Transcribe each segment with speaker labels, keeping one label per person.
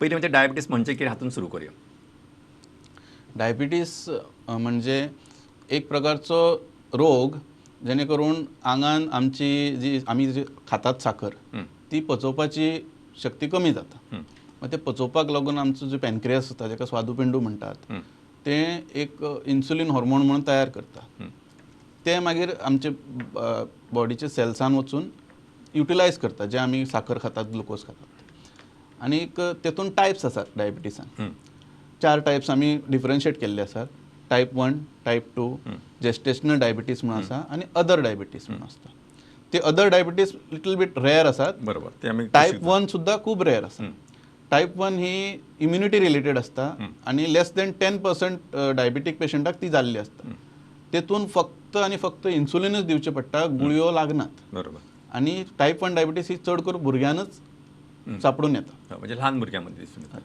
Speaker 1: पयलीं म्हणजे डायबिटीस म्हणजे कितें हातून सुरू करूया.
Speaker 2: डायबिटीस म्हणजे एक प्रकारचो रोग जेणे करून आंगान आमची जी आमी जी खातात साखर ती पचोवपाची शक्ती कमी जाता. मग ते पचोवपाक लागून आमचो जो पॅनक्रियास आसता जाका स्वादुपिंडू म्हणटात तें एक इन्सुलीन हॉर्मोन म्हणून तयार करता. ते मागीर आमचे बॉडीचे सेल्सान वचून युटिलायज करता जे आमी साखर खातात, ग्लुकोज खातात. आनीक तेतून टायप्स आसात डायबिटीसान. 4 टायप्स आमी डिफरन्शिएट केल्ले आसात. टायप 1, टायप 2, जेस्टेशनल डायबिटीस म्हणून आसा आनी अदर डायबिटीस म्हणून आसता. ते other diabetes little bit rare आसात.
Speaker 1: बरोबर, ते आमी
Speaker 2: टायप 1 सुद्दां खूब रेअर आसा. टायप 1 ही इम्युनिटी रिलेटेड आसता आनी लेस दॅन 10% डायबिटीक पेशंटाक ती जाल्ली आसता. तेतून फक्त आनी फक्त इन्सुलिनूच दिवचें पडटा, गुळयो लागनात.
Speaker 1: बरोबर.
Speaker 2: आनी टायप 1 डायबिटीस ही चड करून भुरग्यांनच सापडून येता,
Speaker 1: म्हणजे ल्हान भुरग्यां मदीं दिसून येता.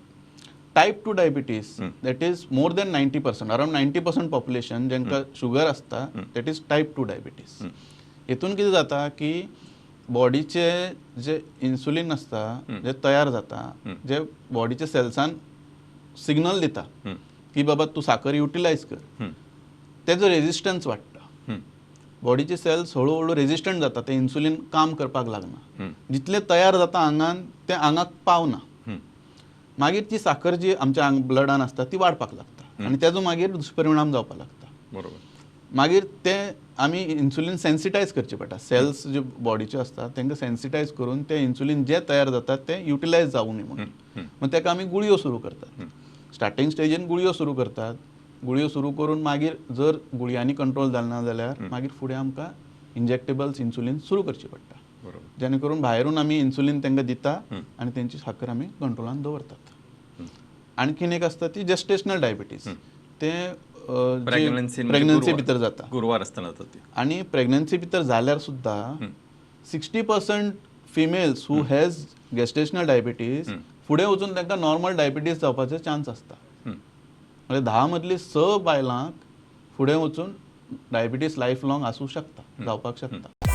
Speaker 2: Type 2 diabetes that is more than 90%, around 90% population जांकां शुगर आसता that is type 2 diabetes. हेतून कितें जाता की बॉडीचे जे इन्सुलीन आसता जे तयार जाता जे बॉडीचे सेल्सान सिग्नल दिता की बाबा तूं साखर युटिलायज कर, तेजो रेजिस्टन्स वाडटा. बॉडीचे सेल्स हळू हळू रेजिस्टंट जाता, ते इन्सुलीन काम करपाक लागना. जितलें तयार जाता आंगान तें आंगाक पावना. मागीर ती साखर जी आमच्या आंग ब्लडान आसता ती वाडपाक लागता आनी तेजो मागीर दुश्परिणाम जावपाक लागता.
Speaker 1: बरोबर.
Speaker 2: मागीर ते आमी इन्सुलीन सेन्सिटायज करचें पडटा. सेल्स जे बॉडीचे आसता तांकां सेन्सिटायज करून ते इन्सुलीन जे तयार जाता ते युटिलायज जावूं न्ही म्हणून मग ताका आमी गुळयो सुरू करतात. स्टार्टींग स्टेजीन गुळयो सुरू करतात. गुळयो सुरू करून मागीर जर गुळयांनी कंट्रोल जालें ना जाल्यार मागीर फुडें आमकां इंजेक्टेबल्स इन्सुलीन सुरू करचें पडटा.
Speaker 1: बरोबर.
Speaker 2: जेणे करून भायरून आमी इन्सुलीन तांकां दिता आनी तेंची साखर आमी कंट्रोलान दवरतात. आणखीन एक आसता ती जेस्टेशनल डायबिटीस. ते प्रेग्नन्सी भितर जाता,
Speaker 1: गुरवार आसतना जाता ती.
Speaker 2: आनी प्रेग्नन्सी भितर जाल्यार सुद्दां 60% females who has gestational diabetes फुडें वचून तांकां नॉर्मल डायबिटीस जावपाचे चान्स आसता. म्हणजे 10 मदली 6 बायलांक फुडें वचून डायबिटीस लायफ लॉंग आसूं शकता, जावपाक शकता.